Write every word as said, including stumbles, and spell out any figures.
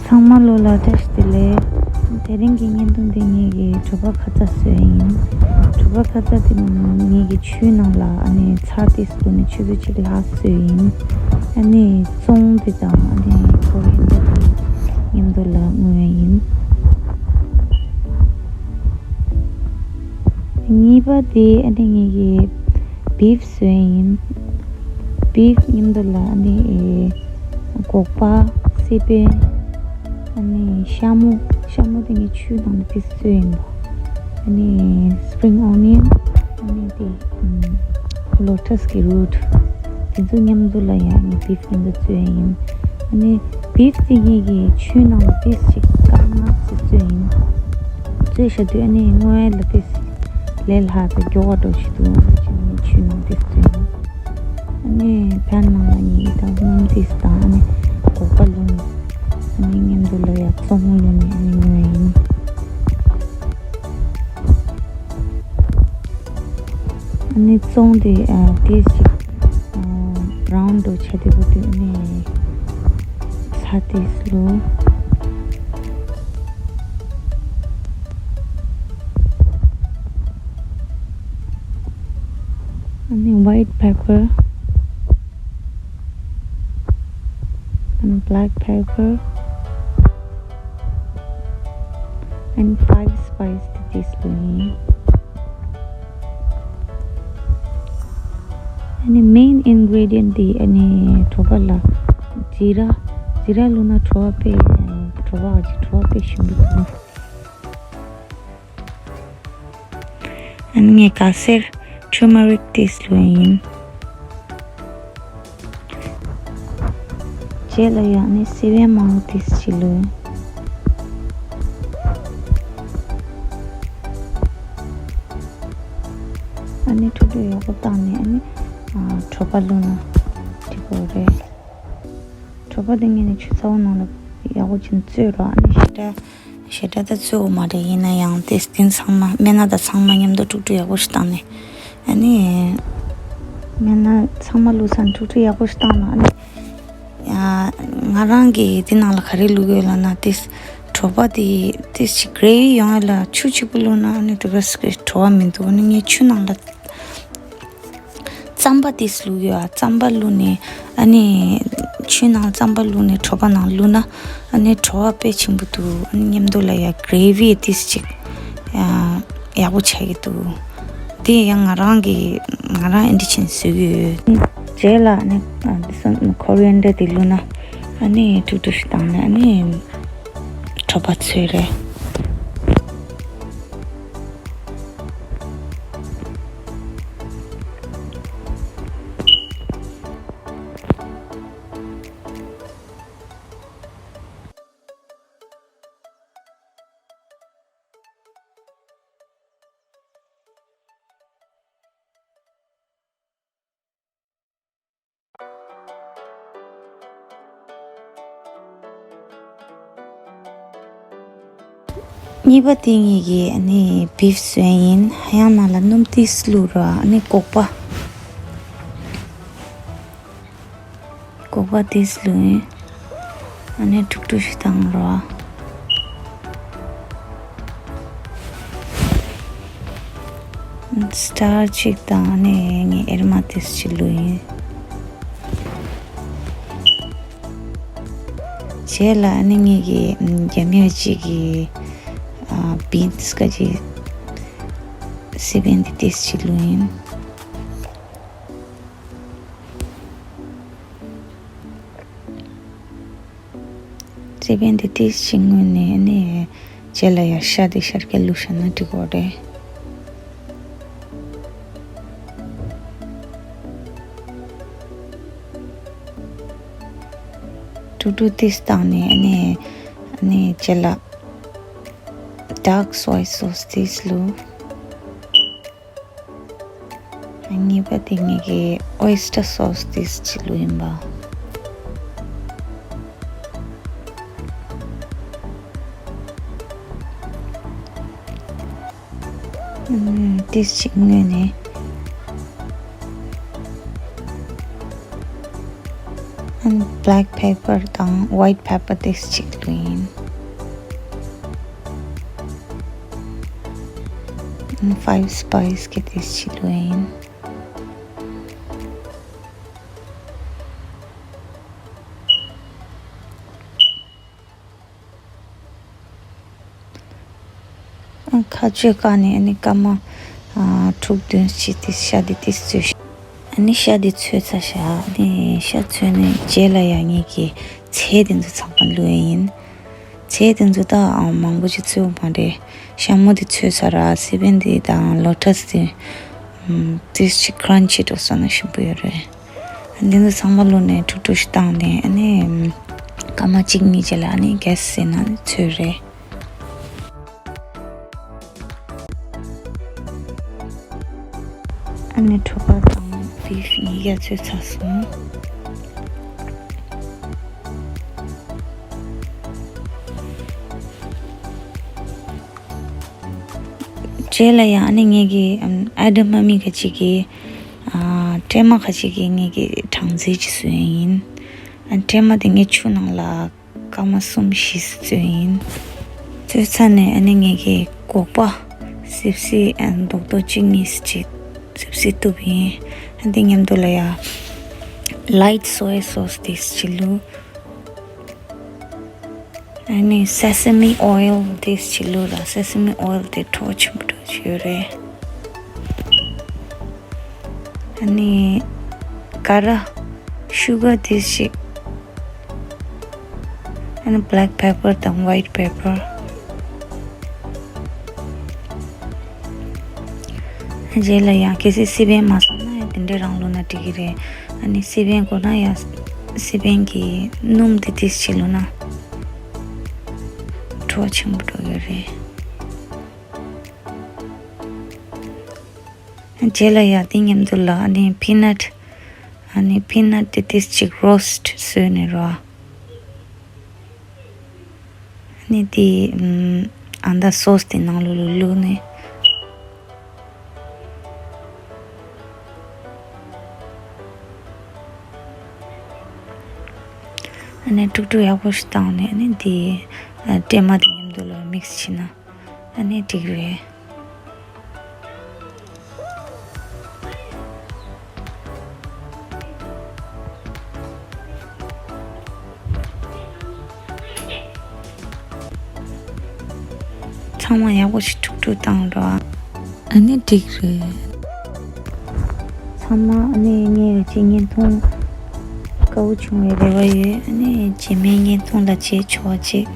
ཚང་མ་ལོ་ལ་བཀྲ་ཤིས་བདེ་ལེགས། དེ་རིང་གི་བརྙན་ཐུང་འདི་ངེད་ཀྱིས་གྲོད་པ་ཁ་ཚ་བཟོས་ཡིན། གྲོད་པ་ཁ་ཚ་དེ་ངེད་ཀྱིས་ཆུའི་ནང་ལ་ཨ་ནི་ཚྭ་ཏོག་ཙམ་བླུགས་ནས་ཆུ་ཚོད་གཅིག་ལྷག་བཙོས་ཡིན། ཨ་ནི་ཙོང་དེ་དང་ཨ་ནི་ཀོ་རི་ཨེན་ཌར་དེ་མཉམ་དུ་ལ་བརྔོས་ཡིན། གཉིས་པ་དེ་ཨ་ནི་ངེད་ཀྱིས་བིབ་བཟོས་ཡིན། བིབ་མཉམ་དུ་ལ་ཨ་ནི་ཨེ་སྒོག་པ། སི་པན། ཨ་ནི་ཤ་མོ། ཤ་མོ་དེ་ངས་ཆུའི་ནང་ལ་ཏོག་ཙམ་བཙོས་ཡིན་པ། ཨ་ནི་སི་པི་རིང་ཨོ་ནི་ཡན། ཨ་ནི་དེ་ལོ་ཊས་ཀྱི་རུཊ། དེ་ཚོ་མཉམ་དུ་ལ་ཡ་ཨ་ནི་བིབ་མཉམ་དུ་བཙོས་ཡིན། ཨ་ནི་བིབ་དེ་ངེད་ཀྱིས་ཆུའི་ནང་ལ་ཏོག་ཙམ་དཀར་ནག་ཙམ་བཙོས་ཡིན། བཙོས་བཞག་དུས་ཨ་ནི་སྔོན་ལ་ཏོག་ཙམ་ལས་སླ་བའི་མགྱོགས་པ་འགྲོ་ཆེད་དུ་ང་ཚོས་ཆུའི་ནང་ཏོག་ཙམ་བཙོས་ཡིན། ཨ་ནི་ཕན་ནང་ལ་ངེད་ཀྱིས་ད་སྣུམ་ཏོག་ཙམ་དང་ཨ་ནི་སྒོག་པ་བླུགས་ནས་ཨ་ནི་མཉམ་དུ་ལ་ཡ་ཙོང་བླུགས་ནས་ཨ་ནི་བརྔོས་ཡིན། ཨ་ནི་ཙོང་དེ་ཨ་ཏོག་ཙམ་ཨ་བྷ་རའུན་འགྲོ་ཆ་དེ་བུ་དེ་ཨ་ནི་ཚྭ་ཏོག་ཙམ་བླུགས། ཨ་ནི་white pepper and black pepper and five spice དེ་ཏོག་ཙམ་བླུགས་ཡིན། ཨ་ནི་མེན་ཨིན་གྷི་རི་ཌི་ཡན་དེ་ཨ་ནི་གྲོད་པ་ལ་ཛི་ར། ཛི་ར་བླུགས་ན་གྲོད་པ་དཔེ་གྲོད་པ་གྲོད་པ་དཔེ་ཞིམ་པོ་འདུག། ཨ་ནི་ངས་ག་སེར་ཊར་མ་རིག་ཏོག་ཙམ་བླུགས་ཡིན། རྗེས་ལ་ཡང་ནི་སི་པན་མང་པོ་ཏོག་ཙམ་ཅིག་བླུགས་ཡིན། ཨ་ནི་འཁྲུ་འཁྲུ་ཡག་པོ་བཏང་ནས་ཨ་ནི་ཨ་གྲོད་པ་བླུགས་ན་འགྲིག་གི་རེད། གྲོད་པ་དེ་ངས་ནི་ཆུ་ཚ་བོ་ནང་ལ་ཡག་པོ་ཅིག་བཙོས་རོགས། ཨ་ནི་ཞེ་དྲག་ཞེ་དྲག་ད་བཙོས་དགོས་མ་རེད། ཡིན་ན་ཡང་དེ་དེ་ཚང་མ་སྨན་སྣ་དང་ཚང་མ་མཉམ་དུ་འཁྲུ་འཁྲུ་ཡག་པོ་ཞིག་བཏང་ནས་ཨ་ནི་སྨན་སྣ་ཚང་མ་བླུགས་ཚར་འཁྲུ་འཁྲུ་ཡག་པོ་ཞིག་བཏང་ན་ཨ་ནི་ཡ་ང་རང་གིས་དེ་ནང་ལ་ག་རེ་བླུགས་ཡོད་ལབ་ན་དེ་གྲོད་པ་དེ་དེ་ཞིག་གྷི་རེ་བི་ཡོང་ཡ་ལ་ཆུ་གཅིག་པུ་བླུགས་ན་ཨ་ནི་དེ་ག་ཞིག་བྲོ་བ་མི་འདུག། ཨ་ནི་ངས་ཆུ་ནང་ལ་རྩམ་པ་ཏོག་ཙམ་བླུགས་ཡོད། ཨ་རྩམ་པ་བླུགས་ནས་ཨ་ནི་ཆུའི་ནང་རྩམ་པ་བླུགས་ནས་གྲོད་པ་ནང་བླུགས་ན་ཨ་ནི་བྲོ་བ་དཔེ་ཆེན་པོ་འདུག། ཨ་ནི་མཉམ་དུ་ལ་ཡ་གྷི་རེ་བི་ཏོག་ཙམ་ཅིག་ཡག་པོ་ཆགས་ཀྱི་འདུག། དེ་ཡང་ང་རང་གི་ང་རང་ཨེ་འདྲ་བྱས་ནས་བཟོས་ཀྱི་ཡོད། རྗེས་ལ་ཨ་ནི་ཨ་འདི་ཚོ་ཀོ་རི་ཨེན་ཌར་དེ་བླུགས་ན་ཨ་ནི་འཁྲུ་འཁྲུ་ཞིག་བཏང་ནས་ཨ་ནི་གྲོད་པ་ཚོས་རེད། གཉིས་པ་དེ་ངེད་ཀྱིས་ཨ་ནི་བིབ་བཟོས་ཡིན། ཡང་ནང་ལ་སྣུམ་ཏོག་ཙམ་བླུགས་རོགས། ཨ་ནི་སྒོག་པ། སྒོག་པ་ཏོག་ཙམ་བླུགས་ཡིན། ཨ་ནི་འཁྲུ་འཁྲུ་ཞིག་བཏང་རོགས། སི་ཊར་ཅིག་དང་ཨ་ནི་ངས་ཨེར་མ་ཏོག་ཙམ་ཅིག་བླུགས་ཡིན། རྗེས་ལ་ཨ་ནི་ངེད་ཀྱིས་རྒྱ་མི་ཅིག་གི་ཨ་བིན་སི་ག་ཅིག་སི་པན་དེ་ཏོག་ཙམ་ཅིག་བླུགས་ཡིན། སི་པན་དེ་ཏོག་ཙམ་བརྔོས་ནས་ཨ་ནི་རྗེས་ལ་ཡ་ཤ་དེ་ཤར་སྐྱ་བླུགས་བཞག་ན་འགྲིག་གི་རེད། འཁྲུ་འཁྲུ་ཏོག་ཙམ་བཏང་ནས་ཨ་ནི་ཨ་ནི་རྗེས་ལ་ཌརྐ་སོའི་སོ་སི་ཏོག་ཙམ་བླུགས། གཉིས་པ་དེ་ངེད་ཀྱིས་ཨོའི་སི་ཊར་སོ་སི་ཏོག་ཙམ་ཅིག་བླུགས་ཡིན་པ། ཨུམ། ཏོག་ཙམ་ཅིག་བརྔོས་ནས། black pepper དང་white pepper དེ་གཅིག་བླུགས་ཡིན། five spice གི་དེ་གཅིག་བླུགས་ཡིན། ཁ་གཅོད་བཀག་ནས་ཨ་ནི་སྐར་མ་ཨ་དྲུག་བདུན་ཅིག་དེ་ཤ་དེ་དེ་བཙོས་ཤག་ཨ་ནི་ཤ་དེ་བཙོས་ཚར་ཤག་ཨ་ནི་ཤ་བཙོས་ནས་རྗེས་ལ་ཡང་ངེད་ཀྱིས་ཚལ་དེ་ཚོ་ཚང་མ་བླུགས་ཡིན། ཚལ་དེ་ཚོ་ད་ཨ་མང་པོ་ཅིག་བཙོས་མ་རེད། ཤ་མོ་དེ་བཙོས་ཚར་ར། སི་པན་དེ་དང་ལོ་ཊས་དེ་ཨམ་ཏིས་ཅིག་ཁྲན་ཆི་འགྲོ་ས་ན་ཞིམ་པོ་ཡོད་རེད། འདི་ཚོ་ཚང་མ་བླུགས་ནས་ཁྲུག་ཁྲུག་ཞིག་བཏང་ནས་ཨ་ནི་སྐར་མ་གཅིག་གཉིས་རྗེས་ལ་ཨ་ནི་གེ་སི་ཟེར་ན་ཚོས་རེད། ཨ་ནི་ཁྲོ་པ་དང་བིབ་གཉིས་ཀ་ཚོས་ཚར་སོང་། རྗེས་ལ་ཡང་ཨ་ནི་ངེད་ཀྱིས་ཨེ་ཌམ་མ་མི་ཁ་ཅིག་གིས་ཨ་སྲན་མ་ཁ་ཅིག་གིས་ངེད་ཀྱིས་སྦྲང་རྩི་ཅིག་བཟོས་ཡིན། ཨ་སྲན་མ་དེ་ངས་ཆུ་ནང་ལ་སྐར་མ་གསུམ་བཞི་བཙོས་ཡིན། བཙོས་ཚར་ནས་ཨ་ནི་ངེད་ཀྱིས་སྒོག་པ་སིབ་སིབ་ཨ་རྡོག་རྡོག་གཅིག་གཉིས་ཅིག་སིབ་སིབ་གཏུབ་ཡིན། ཨ་འདི་མཉམ་དུ་ལ་ཡ་ལའིཊ་སོ་ཡ་སོ་སི་དེ་ཅིག་བླུགས། ཨ་ནི་སེ་སེ་མི་ཨོ་ཡལ་དེ་ཅིག་བླུགས་ར། སེ་སེ་མི་ཨོ་ཡལ་དེ་བྲོ་བ་ཆེན་པོ་འདྲ་ཅིག་ཡོད་རེད། ཨ་ནི་ཀ་ར་ཤུ་གར་དེ་ཅིག་ཨ་ནི་black pepper དང་white pepper། རྗེས་ལ་ཡང་གལ་སྲིད་སི་པན་མ་བཟོ་ན་ཡང་དེ་འདྲའི་རང་བླུགས་ན་འགྲིག་གི་རེད། ཨ་ནི་སི་པན་དགོས་ན་ཡང་སི་པན་གྱི་སྣུམ་དེ་ཏིས་ཅིག་བླུགས་ན་བྲོ་བ་ཆེན་པོ་འགྲོ་གི་རེད། རྗེས་ལ་ཡང་དེ་མཉམ་དུ་ལ་ཨ་ནི་པི་ནཊ། ཨ་ནི་པི་ནཊ་དེ་ཏིས་ཅིག་རོ་སི་ཊི་བཟོས་ནས་རོ། ཨ་ནི་དེ་ཨམ་ཨ་ད་སོ་སི་དེ་ནང་ལོགས་ལ་བླུགས་ནས། ཨ་ནི་དཀྲུག་དཀྲུག་ཡག་པོ་ཞིག་བཏང་ནས་ཨ་ནི་དེ་ཨ་སྲན་མ་དེ་མཉམ་དུ་ལ་མིག་སི་བྱས་ན་ཨ་ནི་འགྲིག་རེད། ཚང་མ་ཡག་པོ་ཞིག་དཀྲུག་དཀྲུག་བཏང་རོགས། ཨ་ནི་འགྲིག་རེད། ཚང་མ་ཨ་ནི་ངས་ཅིག་བརྙན་ཐུང་དཀར་པོ་བྱུང་བའི་རེ་བ་ཡོད། ཨ་ནི་རྗེས་མའི་བརྙན་ཐུང་ལ་མཇལ་ཆོག་ཅིག